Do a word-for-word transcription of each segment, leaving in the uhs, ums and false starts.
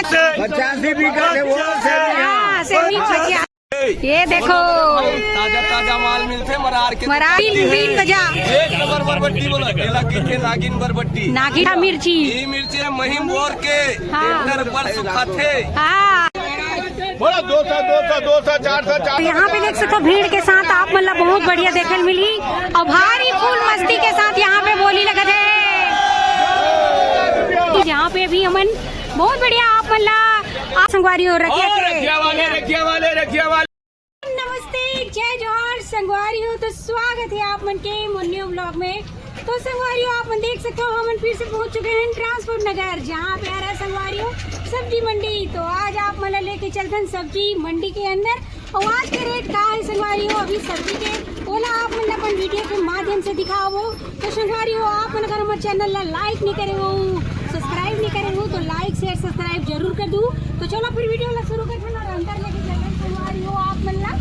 पचासी भी कर ले, वो सेमी है। हाँ, सेमी पचास। ये देखो। ताजा ताजा माल मिलथे मरार के। मरार बिन, बिन बजा। एक नंबर बरबट्टी बोला, केला की के नागिन बरबट्टी। नागिन मिर्ची। ये मिर्ची है महीम बोर के। हाँ। एक नंबर सुखाथे। हाँ। बोला दो सौ, दो सौ, दो सौ, चार सौ, चार सौ। यहाँ पे देख सकथो, भीड़ के साथ आप मन ला बहुत बढ़िया देखे ल मिली और भारी फुल मस्ती के साथ यहाँ पे बोली लगत हे। यहाँ पे भी हमन बहुत बढ़िया आप मन ला, आप संगवारी हो रखिया और के। रखिया वाले, रखिया वाले, रखिया वाले। नमस्ते, जय जोहार संगवारी हो, तो स्वागत है आप मन के मोर new vlog में। तो संगवारी हो, आप मन देख सकते हो, हमन फिर से पहुंच चुके हैं ट्रांसपोर्ट नगर, जहां पे आ रहा है संगवारी हो सब्जी मंडी। तो आज आप मन ला लेके चलथन सब्जी मंडी के अंदर। और आज के रेट का है संगवारी हो, अभी सब्जी के, ओला आप मन ला अपन वीडियो के माध्यम से दिखाओ। तो संगवारी हो, आप मन अगर हमर चैनल ला लाइक नहीं करे हो, सब्सक्राइब नहीं करे हो, तो लाइक, शेयर, सब्सक्राइब जरूर कर दू। तो चलो फिर वीडियो ला शुरू करथन और अंदर लेके चलथन संगवारी हो आप मन ला।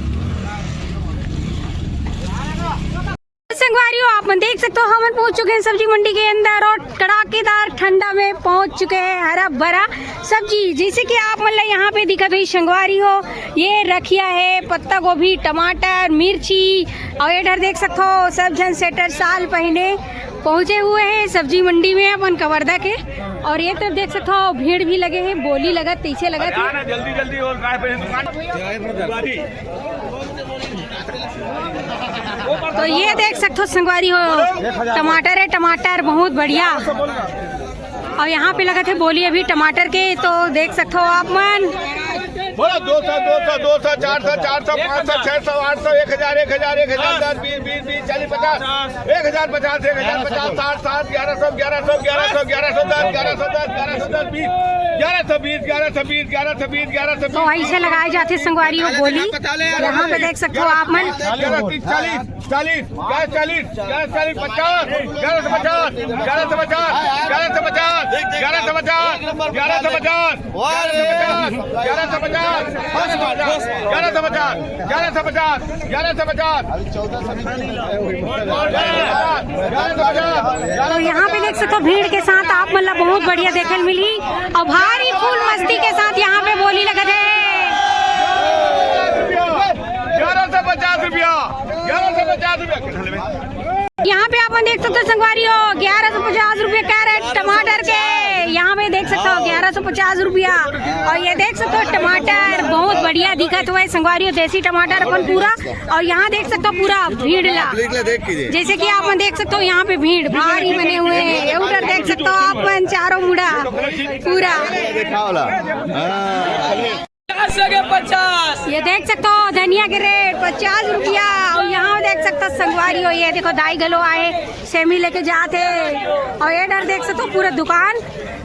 संगवारी हो, आप मन देख सकते हो, हमन पहुंच चुके हैं सब्जी मंडी के अंदर और कड़ाकेदार ठंडा में पहुंच चुके हैं हरा भरा सब्जी। जैसे कि आप मन ला यहाँ पे दिखत होही संगवारी हो, ये रखिया है, पत्ता गोभी, टमाटर, मिर्ची, और ये डर देख सकते हो सब झन स्वेटर शाल पहने पहुंचे हुए हैं सब्जी मंडी में अपन कवर्धा के। और ये तरफ देख सकते हो भीड़ भी लगे हैं, बोली लगत, पीछे लगत है। जल्दी जल्दी और काय पे दुकान। तो ये देख सकते हो संगवारी हो, टमाटर है, टमाटर बहुत बढ़िया। और यहाँ पे लगत है बोली अभी टमाटर के, तो देख सकते हो आप मन। बोला दो सौ, दो सौ, दो सौ, चार सौ, चार सौ, पाँच सौ, छह सौ, आठ सौ, एक हजार, एक हजार, एक हजार दस, बीस, बीस, बीस, चालीस, पचास, एक हजार पचास, एक हजार पचास, साठ, साठ, ग्यारह सौ, ग्यारह सौ, ग्यारह सौ, ग्यारह सौ दस, ग्यारह सौ दस, ग्यारह सौ दस, बीस, ग्यारह सौ बीस, ग्यारह सौ बीस, ग्यारह सौ बीस, ग्यारह सौ बीस। तो ऐसे लगाए जाते संगवारी हो बोली। यहाँ पे देख सकते हो आप मन। ग्यारह सौ तीस, चालीस, चालीस, ग्यारह चालीस, ग्यारह चालीस, पचास, ग्यारह सौ पचास, ग्यारह सौ पचास, ग्यारह सौ पचास, ग्यारह सौ पचास, ग्यारह सौ पचास, ग्यारह सौ पचास, ग्यारह सौ पचास, ग्यारह सौ पचास, ग्यारह सौ पचास, ग्यारह सौ पचास। तो यहाँ पे देख सकते हो भीड़ के साथ आप मन ला बहुत बढ़िया देखे ल मिली और भारी फुल मस्ती के साथ यहाँ पे बोली लगत है। ग्यारह सौ पचास रुपया, ग्यारह सौ पचास रुपया। यहाँ पे आप मन देख सकते हो संगवारी हो, ग्यारह सौ पचास रुपया कैरेट टमाटर के। यहाँ पे देख सकते हो ग्यारह सौ पचास रुपया। और ये देख सकते हो टमाटर बहुत बढ़िया दिखत हुआ है संगवारी हो, देसी टमाटर अपन पूरा। और यहाँ देख सकते हो पूरा भीड़ ला, जैसे कि आप मन देख सकते हो यहाँ पे भीड़ भारी बने हुए हैं। ये उधर देख सकते हो आप मन चारों मुड़ा पूरा। पचास लगे, पचास। ये देख सकते हो धनिया के रेट पचास रुपया। और यहाँ देख सकते हो संगवारी हो, ये देखो दाई घलो आए, सेमी लेके जात हे। और ये डर देख सकते हो पूरा दुकान,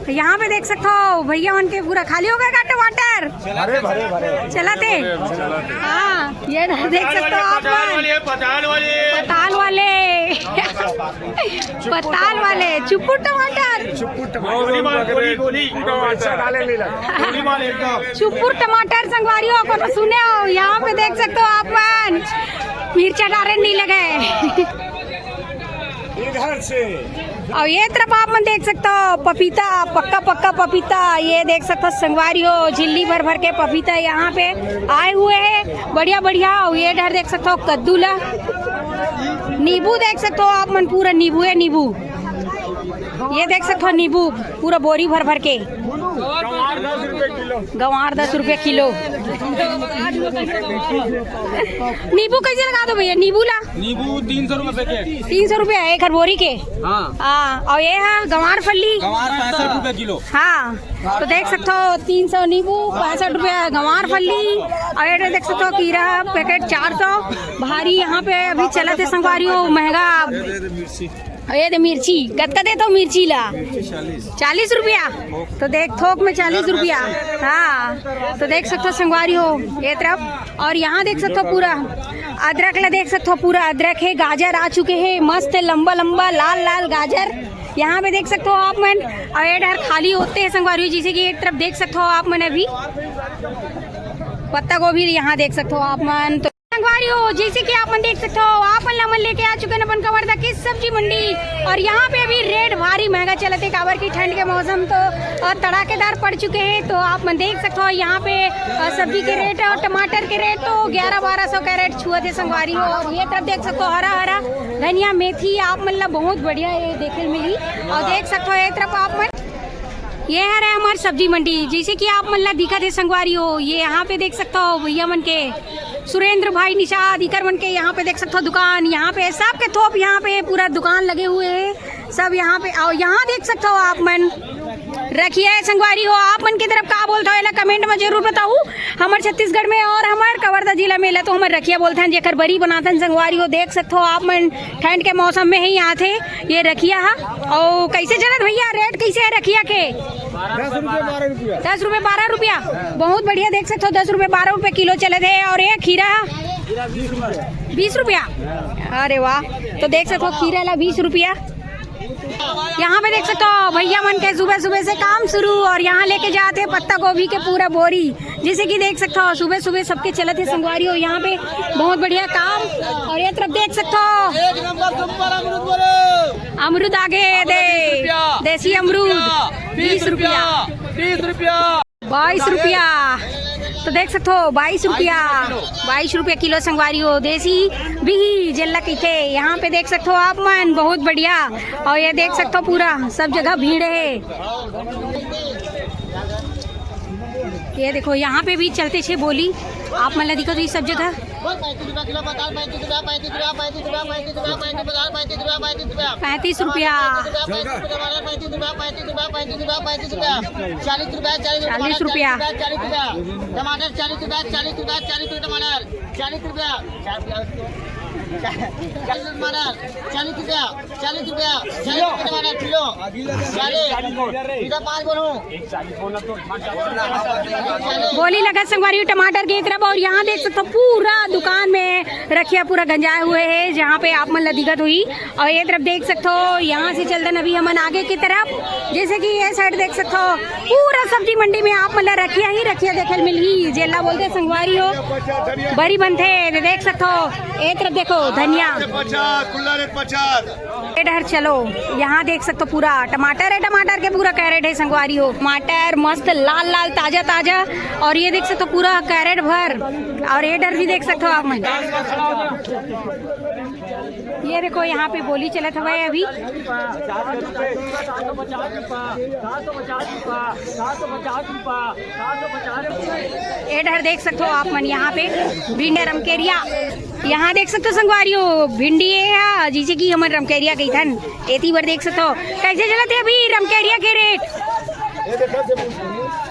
यहाँ पे देख सकते हो भैया मन के पूरा खाली हो गए का टमाटर। भरे, भरे, भरे। चलाते। हाँ, ये डर देख सकते हो आप मन। पताल वाले, पताल वाले। पताल वाले, चुप्पू टमाटर। चुप्पू टमाटर। गोली मार, गोली, गोली। अच्छा डाले नहीं लगा। गोली मार एकदम। चुप्पू टमाटर संगवारी हो, कोनो सुने हो, यहाँ पे देख सकते हो आप मन, मिर्चा डारे नहीं लगे। इधर से। और ये तरफ आप मन देख सकते हो पपीता, पक्का पक्का पपीता, ये देख सकते हो संगवारी हो, झिल्ली भर भर के पपीता यहाँ पे आए हुए हैं, बढ़िया बढ़िया। और ये डर देख सकते हो कद्दू ला, नींबू देख सकते हो आप मन, पूरा नींबू है, नींबू। ये देख सकते हो नींबू पूरा बोरी भर भर के। गंवार दस रुपये किलो। नींबू कैसे लगा दो भैया, नींबू ला? नींबू तीन सौ रुपये पैकेट। तीन सौ रुपया एक हर बोरी के। हाँ। हाँ, और ये है गंवार फली। गंवार पैंसठ रुपये किलो। हाँ, तो देख सकते हो तीन सौ नींबू, पैंसठ रुपया गंवार फली। और ये देख सकते हो खीरा पैकेट चार सौ। भारी यहाँ पे अभी चलत हे संगवारी हो, महंगा। ये दे मिर्ची, कतका देथो मिर्ची ला? चालीस रुपया। तो देख, थोक में चालीस रुपया। हाँ, तो देख सकते हो संगवारी हो ये तरफ। और यहाँ देख सकते हो पूरा अदरक ला, देख सकते हो पूरा अदरक है, गाजर आ चुके हैं, मस्त लंबा लंबा लाल लाल गाजर। यहाँ पे देख सकते हो आप मन। और ये डर खाली होते हैं संगवारी हो, जैसे कि एक तरफ देख सकते हो आप मन अभी पत्ता गोभी यहाँ देख सकते हो आप मन। तो संगवारी तो जैसे कि आप मन देख सकते हो, आप मन ला मन लेके आ चुके हैं अपन कवर्धा की सब्जी मंडी। और यहाँ पे अभी रेट भारी महंगा चलत हे, काबर की ठंड के मौसम तो और तड़ाकेदार पड़ चुके हैं। तो आप मन देख सकते हो यहाँ पे अ, सब्जी के रेट और टमाटर के रेट तो ग्यारह बारह सौ कैरेट छुअत हे संगवारी हो। और ये तरफ देख सकते हो हरा हरा धनिया, मेथी आप मन ला बहुत बढ़िया ये देखे मिली। और देख सकते हो ये तरफ आप मन, ये हरे हमार सब्जी मंडी, जैसे कि आप मन ला दिखत हे संगवारी हो। ये यहाँ पे देख सकते हो भैया मन के, सुरेंद्र भाई निषाद, इकर मन के यहाँ पे देख सकते हो दुकान, यहाँ पे सब के थोप, यहाँ पे पूरा दुकान लगे हुए हैं सब यहाँ पे। और यहाँ देख सकते हो आप मन रखिया हे संगवारी हो। आप मन के तरफ का बोलता हो, एला कमेंट में जरूर बताऊ। हमर छत्तीसगढ़ में और हमर कवर्धा जिला में एला तो हमर रखिया बोलथन, जेकर बरी बनाथन संगवारी हो। देख सकते हो आप मन ठंड के मौसम में ही आथे ये रखिया हा। और कैसे चलत भैया, रेट कैसे है रखिया के? दस रुपये बारह रुपया। दस रुपये बारह रुपया, बहुत बढ़िया। देख सकते हो दस रुपये बारह रुपये किलो चलत हे। और ये खीरा हा? बीस रुपया। अरे वाह, तो देख सकते हो खीरा ला बीस रुपया। यहाँ पे देख सकते हो भैया मन के सुबह सुबह से काम शुरू और यहाँ लेके जाते हैं पत्ता गोभी के पूरा बोरी, जैसे कि देख सकते हो सुबह सुबह सबके चलत हे संगवारी हो यहाँ पे। बहुत बढ़िया काम। और ये तरफ देख सकते हो एक नंबर सुपर अमरूद बोलो। अमरूद आगे दे, देसी अमरूद बीस रुपया। तीस रुपया। बाईस रुपया। तो देख सकते हो बाईस रुपया, बाईस रुपया किलो संगवारी हो, देसी बिही जेला कहिथे। यहाँ पे देख सकते हो आप मन, बहुत बढ़िया। और ये देख सकते हो पूरा सब जगह भीड़ है। ये देखो यहाँ पे भी चलते छे बोली, आप मन ला दिखत होही सब जगह। पैंतीस रुपया किलो, पचास, पैंतीस रुपया, पैंतीस रुपया, पैंतीस रुपया, पैंतीस रुपया, पैंतीस रुपया, पचास, पैंतीस रुपया, पैंतीस रुपया। पैंतीस रुपया। पैंतीस रुपया, पैंतीस रुपया, पैंतीस रुपया, पैंतीस रुपया। चालीस रुपया, चालीस रुपया, चालीस रुपया। चालीस रुपया। टमाटर चालीस रुपया, चालीस रुपया, चालीस रुपया टमाटर, चालीस रुपया। चालीस रुपया टमाटर, चालीस रुपया, चालीस रुपया टमाटर किलो। चालीस, इधर पाँच बोलूँ। बोली लगत संगवारी टमाटर के तरफ। और यहाँ देख सकते हो पूरा दुकान में रखिया पूरा गंजाए हुए है, जहाँ पे आप मन ला दिखत होही। और ये तरफ देख सकते हो, यहाँ से चलथन अभी हमन आगे की तरफ। जैसे कि ये साइड देख सकते हो पूरा सब्जी मंडी में आप मन ला रखिया ही रखिया देखे ल मिलही, जेला बोलथे संगवारी हो, बरी बनथे। ये देख सकते हो, ये तरफ देखो धनिया। पचास, कुल्ला रेट पचास। ए डहर चलो, यहाँ देख सकते हो पूरा टमाटर है, टमाटर के पूरा कैरेट है संगवारी हो। टमाटर मस्त लाल लाल ताजा ताजा। और ये देख सकते हो पूरा कैरेट भर। और ये डहर भी देख सकते हो आप मन, ये देखो यहाँ पे बोली चलत हवय अभी। ए डहर देख सकते हो आप मन यहाँ पे भिंडी रमकेरिया, यहाँ देख सकते हो संगवारी हो भिंडी है या जिसे कि हमन रमकेरिया कहिथन। एती बर देख सकते हो कैसे चलत है अभी रमकेरिया के रेट।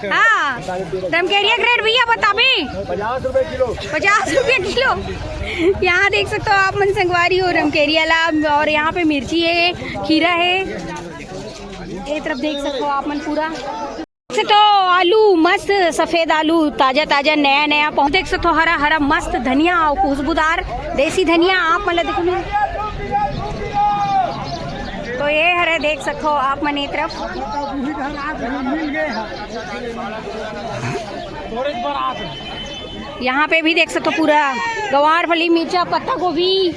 हाँ, रमकेरिया के रेट भैया बताबे। पचास रुपये किलो। पचास रुपये किलो। यहाँ देख सकते हो आप मन संगवारी हो रमकेरिया ला। और यहाँ पे मिर्ची है, खीरा है, ये तरफ देख सकते हो आप मन पूरा। तो आलू मस्त सफेद आलू ताजा ताजा नया नया पहुँच, देख सकते हो हरा हरा मस्त धनिया और खुशबूदार देसी धनिया आप मन ला देखो। तो ये हरे देख सकते हो आप मन ये तरफ। यहाँ पे भी देख सकते हो पूरा गवार फली, मिर्चा, पत्ता गोभी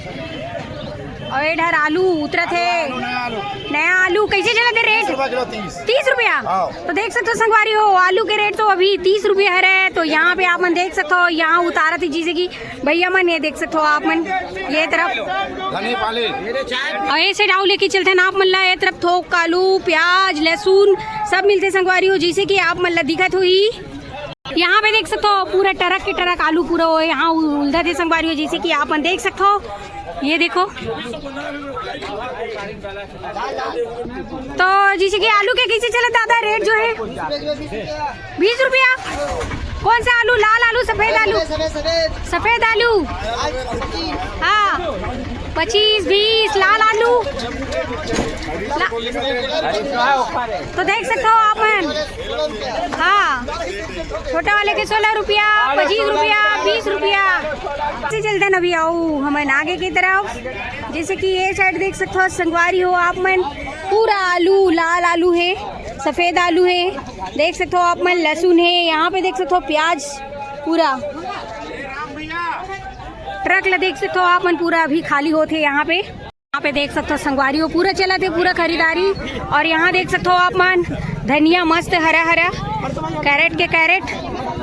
और ये डहर आलू उतरत है। नया आलू कैसे चलत है रेट? तीस रुपया। तो देख सकते हो संगवारी हो आलू के रेट तो अभी तीस रुपया हरे। तो यहाँ पे आप मन देख सकते हो यहाँ उतारत है जैसे कि भैया मन ये देख सकते हो आप मन ये तरफ। और ऐसे डाउ लेके चलते हैं आप मन ला ये तरफ थोक आलू प्याज लहसुन सब मिलते संगवारी हो जैसे कि आप मन ला दिखत होही। यहाँ पे देख सकते हो पूरा ट्रक के ट्रक आलू पूरा हो यहाँ उ-, उलदा थे संगवारी हो जैसे कि आप मन देख सकते हो। ये देखो तो जैसे कि आलू के कैसे चलत दादा रेट जो है बीस रुपया। कौन सा आलू? लाल आलू, सफेद आलू? सफेद आलू। हाँ, पच्चीस बीस लाल आलू। ला- तो देख सकते हो आप मन। हाँ, छोटा वाले के सोलह रुपया, पच्चीस रुपया, बीस रुपया। से चलते ना अभी आओ हमन आगे की तरफ। जैसे कि ये साइड देख सकते हो संगवारी हो आप मन, पूरा आलू, लाल आलू है, सफेद आलू है, देख सकते हो आप मन लहसुन है, यहाँ पे देख सकते हो प्याज पूरा। ट्रक ला देख सकथो आप मन, पूरा अभी खाली होत हे यहाँ पे। यहाँ पे देख सकथो संगवारी हो, पूरा चलत हे पूरा खरीदारी। और यहाँ देख सकथो आप मन, धनिया मस्त हरा हरा, कैरेट के कैरेट।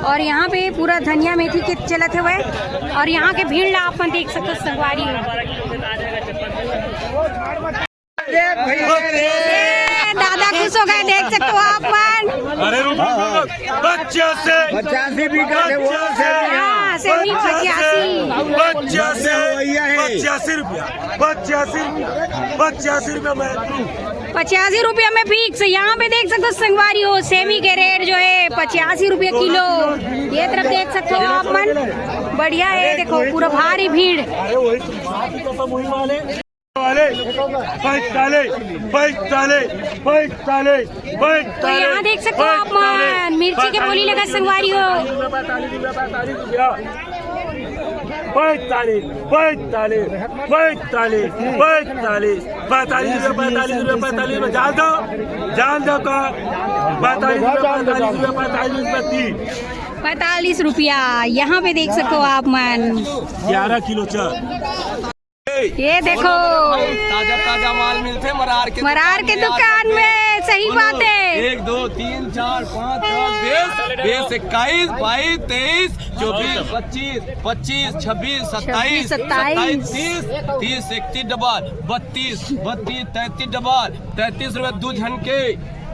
और यहाँ पे पूरा धनिया मेथी के चलत हवय। और यहाँ के भीड़ ला आप मन देख सकथो संगवारी हो। ए, दादा खुश हो गए, देख सकते हो आप मन। अरे रुको, रुको, रुको। पचासी। पचासी भी कर दे, वो पचासी। हाँ, सेमी पचासी। पचासी। वही है। पचासी रुपया। पचासी रुपया। पचासी रुपया में। पचासी रुपया में फिक्स। यहाँ पे देख सकते हो संगवारी हो, सेमी के रेट जो है पचासी रुपया किलो। ये तरफ देख सकते हो आप मन, बढ़िया है। देखो पूरा भारी भीड़। अरे वही तो, वही वाले। वाले, पैंतालीस, पैंतालीस, पैंतालीस, तो यहाँ देख सकते हो आप मन, मिर्ची के बोली लगा संगवारी हो। पैंतालीस, पैंतालीस, पैंतालीस, पैंतालीस, पैंतालीस रुपया, पैंतालीस रुपया, पैंतालीस रुपया, जान दो, जान दो का, पैंतालीस रुपया, पैंतालीस रुपया, पैंतालीस रुपया तीन। पैंतालीस रुपया। यहाँ पे देख सकते हो आप मन, ग्यारह किलो चल। ये देखो। ताजा ताजा माल मिलथे मरार के मरार के दुकान में। सही बात है। एक, दो, तीन, चार, पाँच, दस, बीस, बीस, इक्कीस, बाईस, तेईस, चौबीस, पच्चीस, पच्चीस, छब्बीस, सत्ताईस, सत्ताईस। सत्ताईस, तीस, तीस, इकतीस डबल, बत्तीस, बत्तीस, तैंतीस डबल, तैंतीस रुपए दू झन के,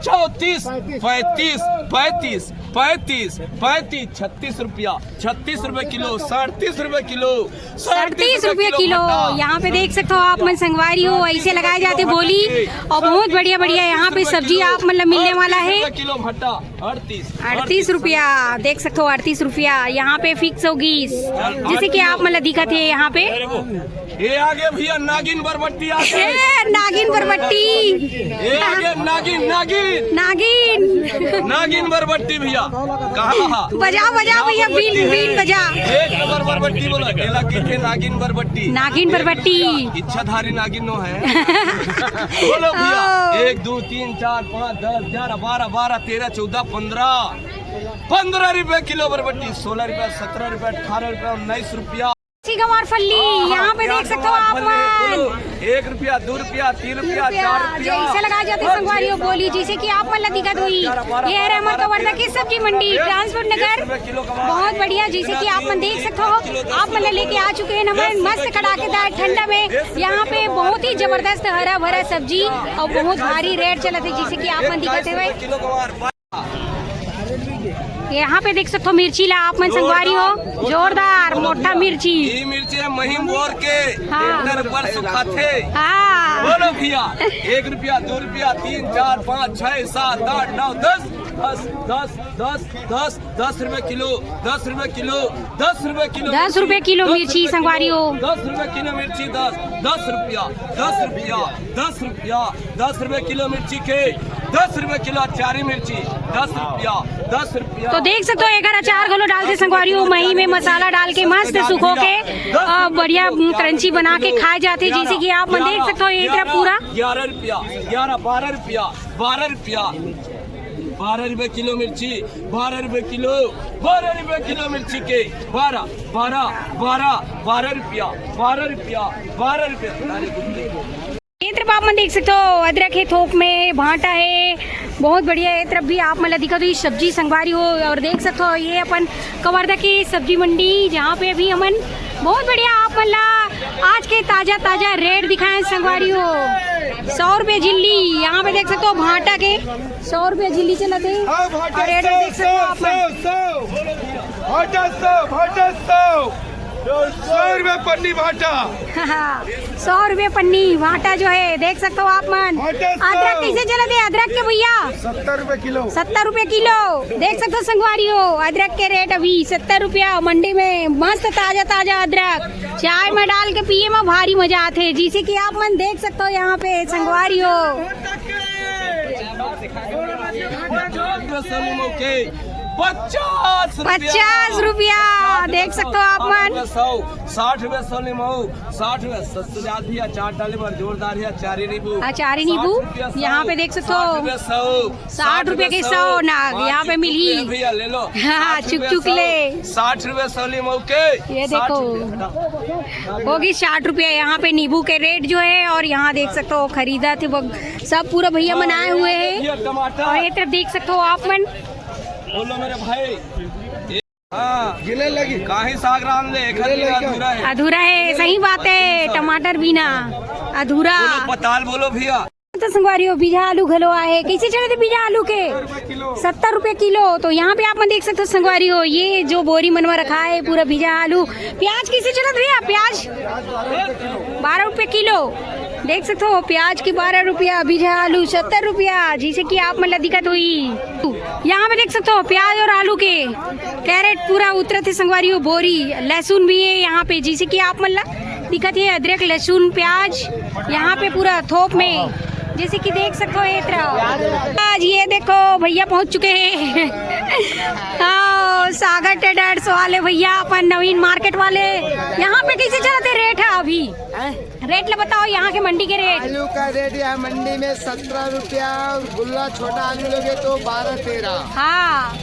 चौंतीस, पैंतीस, पैंतीस, पैंतीस, पैंतीस, छत्तीस रुपया, छत्तीस रुपए किलो, सड़तीस रुपए किलो, सड़तीस रुपए किलो। यहाँ पे देख सकते हो आप मन संगवारी हो, ऐसे लगाए जाते बोली। और बहुत बढ़िया बढ़िया यहाँ पे सब्जी आप मन ला मिलने वाला है। किलो भट्टा अड़तीस। अड़तीस रुपया देख सकते हो, अड़तीस रुपया यहाँ पे फिक्स होगी, जैसे कि आप मन ला दिखत है यहाँ पे। ये आगे भैया नागिन बरबट्टी आ गई। ए, नागिन बरबट्टी। ये आगे नागिन, नागिन। नागिन। नागिन बरबट्टी भैया। कहाँ? बजाओ, बजाओ भैया, बीन, बीन बजा। एक नंबर बरबट्टी बोला, केला की के नागिन बरबट्टी। नागिन बरबट्टी। इच्छाधारी नागिन नो है। बोलो भैया, ओ। एक, दो, तीन, चार, पाँच, दस, ग्यारह, बारह, बारह, तेरह, चौदह, पन्द्रह, पन्द्रह रुपए किलो बरबट्टी, सोलह रुपए, सत्रह रुपए, अठारह रुपए, उन्नीस रुपया। सी गंवार फल्ली, हाँ, हाँ, यहाँ पे देख सकते हो आप मन। एक रुपया, दो रुपया, तीन रुपया, चार रुपया। जैसे लगाए जाते संगवारी हो बोली, जैसे कि आप मन ला दिखत हुई। ये है हमारा कवर्धा की सब्जी मंडी, ट्रांसपोर्ट नगर। बहुत बढ़िया, जैसे कि आप मन देख सकते हो, आप मन ला लेके आ चुके हैं नमन मस्त कड़ाकेदार ठंडा में। यहाँ पे बहुत ही जबरदस्त हरा भरा सब्जी और बहुत भारी रेट चलत है, जैसे कि आप मन दिखत हुए। यहाँ पे देख सकते हो मिर्ची ला आप मन संगवारी हो, जोरदार मोटा मिर्ची। ये मिर्ची है महीम बोर के, हाँ। ट्रैक्टर पर सुखाथे। हाँ। बोलो भैया, एक रुपया, दो रुपया, तीन, चार, पाँच, छह, सात, आठ, नौ, दस, दस, दस, दस, दस, दस रुपए किलो, दस रुपए किलो, दस रुपए किलो, दस रुपए किलो मिर्ची संगवारी हो। दस रुपए किलो मिर्ची, दस, दस रुपया, दस रुपया, दस रुपया, दस रुपए किलो मिर्ची के, दस रुपए किलो चारी मिर्ची, दस रुपया, दस रुपया। तो देख सकते हो, एकर अचार घलो डालथे संगवारी हो, मही में मसाला डाल के मस्त सुखो के, अ, बढ़िया क्रंची बना के खाए जाथे। जैसे कि आप मन देख सकते हो, ये तरफ पूरा ग्यारह रुपया, ग्यारह, बारह रुपया, बारह रुपया, बारह रुपए किलो मिर्ची, बारह रुपए किलो, बारह रुपए किलो मिर्ची के, बारह, बारह, बारह, बारह रुपया, बारह रुपया, बारह रुपया। ये तरफ आप मन देख सकते हो, अदरक है, थोक में भांटा है, बहुत बढ़िया। ये तरफ भी आप मन ला दिखत हुई सब्जी संगवारी हो, और देख सकते हो ये अपन कवर्धा की सब्जी मंडी, जहाँ पे अभी हमन बहुत बढ़िया आप मन ला आज के ताजा ताजा रेट दिखाए संगवारी हो। सौ रुपये जिल्ली, यहाँ पे देख सकते हो भांटा के सौ रुपये जिल्ली चलत है। हाँ, भांटा और रेट सौ, देख सकते हो सौ, आप मन। सौ, सौ। भांटा सौ, भांटा सौ। सौ रुपये पन्नी भांटा। सौ रुपये पन्नी भांटा जो है, देख सकते हो आप मन। भांटा सौ। अदरक कैसे चलत है अदरक के भैया? सत्तर रुपये किलो। सत्तर रुपये किलो। देख सकते हो संगवारी हो, अदरक के रेट अभी सत्तर रुपया मंडी में। मस्त ताजा ताजा अदरक चाय में डाल के पिए में भारी मजा आथे, जैसे कि आप मन देख सकते हो यहाँ पे संगवारी हो। सोनू मौके पचास रुपया। पचास रुपया। पचास रुपया देख सकते हो आप मन। साठ रुपया सौ, साठ रुपया सौ लीमऊ, साठ रुपया सस्ते जात ही, अचार डाले बर जोरदार ही, अचारी नींबू। अचारी नींबू। साठ रुपया सौ, यहाँ पे देख सकते हो। साठ रुपया सौ। साठ रुपया के सौ नाग यहाँ पे मिली। भैया ले लो। हाँ, साठ रुपया चुक चुक सौ, ले। साठ रुपया सौ लीमऊ के। ये साठ देखो। रुपया। होगी साठ रुपया यहाँ पे नींबू के रेट जो है, और यहाँ देख सकते हो खरीदा थे वो सब पूरा भैया मन आए हुए हैं। ये टमाटर। और ये तरफ देख सकते हो आप मन। बोलो मेरे भाई। हाँ। गिने लगी। काहे साग रांध ले, एक गिने दिन लगी। अधूरा है। अधूरा है, सही बात है, टमाटर बिना अधूरा। बोलो पताल, बोलो भैया। तो संगवारी हो, बीजा आलू घलो आहे। कैसे चलत हे बीजा आलू के? सत्तर रुपये किलो। तो यहाँ पे आप मन देख सकते हो संगवारी हो, ये जो बोरी मन म रखा है पूरा बीजा आलू। प्याज कैसे चलत भैया? प्याज बारह रुपये किलो। देख सकते हो प्याज के बारह रुपया, बीजा आलू सत्तर रुपया, जैसे कि आप मन ला दिखत होही। यहाँ पे देख सकते हो प्याज और आलू के कैरेट पूरा उतरत हे संगवारी हो, बोरी। लहसुन भी है यहाँ पे, जैसे कि आप मन ला दिखत हे अदरक, लहसुन, प्याज यहाँ पे पूरा थोक में, जैसे कि देख सकते हो ये तरफ। आज ये देखो भैया पहुँच चुके हैं। हाँ, सागर ट्रेडर्स वाले भैया, अपन नवीन मार्केट वाले। यहाँ पे कैसे चलत हे रेट है अभी? रेट ले बताओ यहाँ के मंडी के रेट। आलू का रेट यहाँ मंडी में सत्रह रुपया, और गुल्ला छोटा आलू लोगे तो बारह तेरह। हाँ,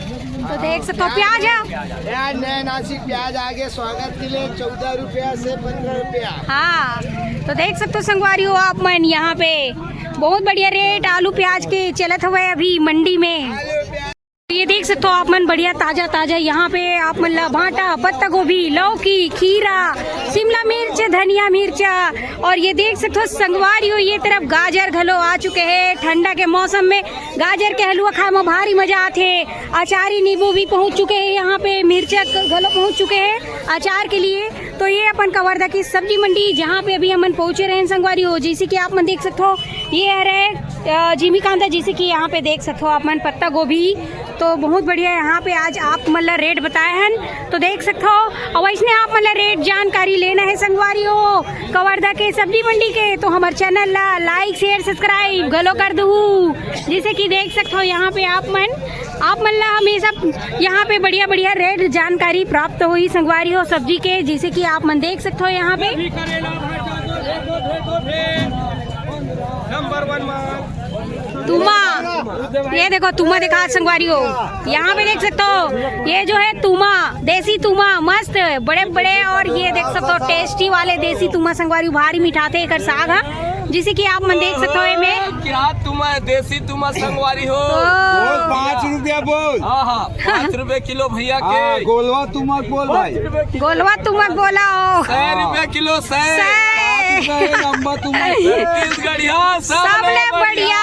तो देख सकते हो प्याज है। प्याज नया नासिक प्याज आगे स्वागत के लिए चौदह रुपया से पन्द्रह रुपया। हाँ, तो देख सकते हो संगवारी हो आप मन, यहाँ पे बहुत बढ़िया रेट आलू प्याज के चलत हवे अभी मंडी में। ये देख सकते हो आप मन, बढ़िया ताजा ताजा यहाँ पे आप मन ला भांटा, पत्ता गोभी, लौकी, खीरा, शिमला मिर्च, धनिया मिर्चा, और ये देख सकते हो संगवारी हो, ये तरफ गाजर घलो आ चुके हैं। ठंडा के मौसम में गाजर के हलवा खाए में भारी मजा आथे। अचारी नींबू भी पहुँच चुके हैं यहाँ पे, मिर्चा घलो पहुँच चुके हैं अचार के लिए। तो ये अपन कवर्धा की सब्जी मंडी, जहाँ पे अभी हमन पहुँचे रहे हैं संगवारी हो, जैसे कि आप मन देख सकते हो, ये हरे, अ, जिमी कांदा, जैसे कि यहाँ पे देख सकते हो आप मन, पत्ता गोभी। तो बहुत बढ़िया यहाँ पे आज आप मन ला रेट बताए हन, तो देख सकते हो। और वैसने आप मन ला रेट जानकारी लेना है संगवारी हो कवर्धा के सब्जी मंडी के, तो हमर चैनल ला लाइक, शेयर, सब्सक्राइब घलो कर दू। जैसे कि देख सकते हो यहाँ पे आप मन, आप मन ला हमेशा यहाँ पे बढ़िया बढ़िया रेट जानकारी प्राप्त होही संगवारी हो सब्जी के, जैसे कि आप मन देख सकते हो यहाँ पे। नंबर वन में तुमा, ये देखो तुमा दिखा संगवारी हो, यहाँ पे देख सकते हो, ये जो है तुमा, देसी तुमा, मस्त बड़े बड़े, और ये देख सकते हो टेस्टी वाले देसी तुमा संगवारी हो, भारी मिठाथे एकर साग ह, जैसे कि आप मन देख सकते हो एमे। क्या तुमा है, देसी तुमा संगवारी हो। ओ। बोल, पाँच रुपया बोल। हाँ, हाँ, पाँच रुपये किलो भैया के। हाँ, गोलवा तुमा बोल भाई। गोलवा तुमा बोला हो। सौ रुपया किलो, सौ। सौ। पाँच रुपया लंबा तुमा। छत्तीसगढ़िया, सब सबले ले बढ़िया। बढ़िया।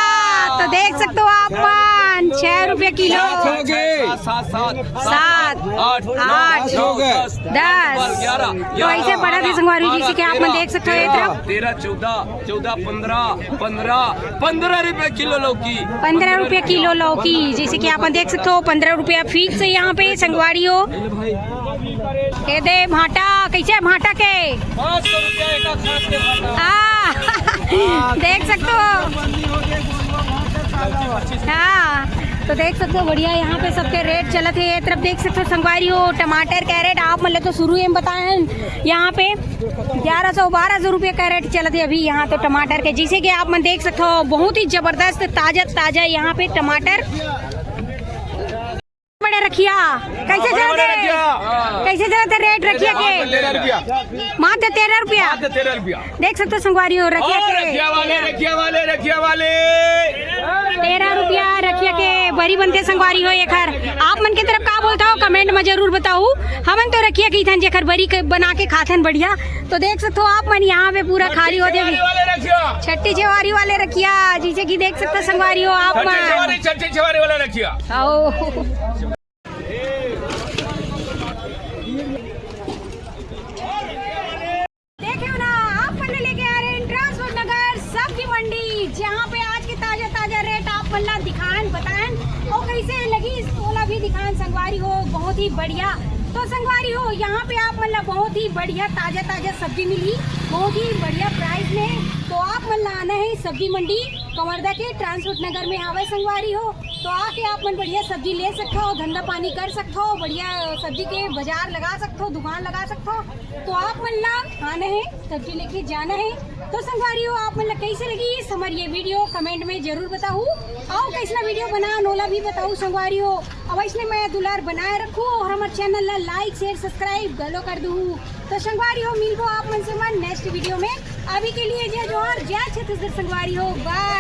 तो देख सकते हो आप मन, छह रुपये किलो। सात हो गए। सात, सात, सात, सात, आठ, आठ, नौ, दस, हो गए। दस। ग्यारह, तो ऐसे बढ़त हे संगवारी हो, जैसे कि आप मन देख सकते हो, ये तरफ। तेरह, चौदह, चौदह, पन्द्रह, पन्द्रह, पन्द्रह रुपये किलो लौकी। पन्द्रह रुपये किलो लौकी, जैसे कि आप मन देख सकते हो, पन्द्रह रुपया फिक्स है यहाँ पे संगवारी हो। ये दे भांटा, कैसे है भांटा के? पाँच सौ रुपया एक आध के भांटा। हाँ, देख सकते हो। हाँ, तो देख सकते हो बढ़िया यहाँ पे सबके रेट चलत हे। ये तरफ देख सकते हो संगवारी हो, टमाटर, कैरेट आप मन ल तो शुरू में बताए हैं, यहाँ पे ग्यारह सौ, बारह सौ रुपये कैरेट चलत हे अभी यहाँ तो टमाटर के, जैसे कि आप मन देख सकते हो बहुत ही जबरदस्त ताजा ताजा यहाँ पे टमाटर। बड़े रखिया, कैसे बड़े चलत बड़े हे? रखिया। कैसे चलत हे रेट रखिया के? तेरह रुपया। मात्र तेरह रुपया। मात्र तेरह रुपया। देख सकते हो संगवारी हो रखिया और के। रखिया वाले, रखिया वाले, रखिया वाले। तेरह रुपया रखिया के बरी बनथे संगवारी हो एखर। आप मन के तरफ का बोलत हो, कमेंट में जरूर बताओ। हमन तो रखिया कहिथन जेखर बरी के बना के खाथन बढ़िया। तो देख सकते हो आप मन यहाँ पे पूरा खाली होथे। छट्टी छेवारी वाले रखिया। छट्टी छेवारी वाले रखिया, जैसे कि देख सकते हो संगवारी हो आप छट्टी मन। छेवारी, छट्टी छेवारी वाले रखिया। आओ। देखे हो ना, आप मन लेके आ रहे हैं ट्रांसपोर्ट नगर सब्जी मंडी, जहाँ पे आज के ताजा ताजा रेट आप मन ला दिखान बताएं और कैसे लगी ओला भी दिखान संगवारी हो, बहुत ही बढ़िया। तो संगवारी हो, यहाँ पे आप मन ला बहुत ही बढ़िया ताजा ताजा सब्जी मिली, बहुत ही बढ़िया प्राइस में। तो आप मन ला आना है सब्जी मंडी। कवर्धा के ट्रांसपोर्ट नगर में हावय संगवारी हो, तो आके आप मन बढ़िया सब्जी ले सकथो, धंधा पानी कर सकथो, बढ़िया सब्जी के बाजार लगा सकथो, दुकान लगा सकथो। तो आप मन ला आना हे, सब्जी लेके जाना हे। तो संगवारी हो, आप मन ला कैसे लगी इस हमर ये वीडियो, कमेंट में जरूर बताहू। अउ कैसना वीडियो बनान ओला भी बताहू संगवारी हो। अउ ऐसने मया दुलार बनाए रखू अउ हमर चैनल ला लाइक, शेयर, सब्सक्राइब घलो कर दूहू। तो संगवारी हो, मिलबो आप मन से मन नेक्स्ट वीडियो में। अभी के लिए जय जोहार, जय छत्तीसगढ़ संगवारी हो, बाय।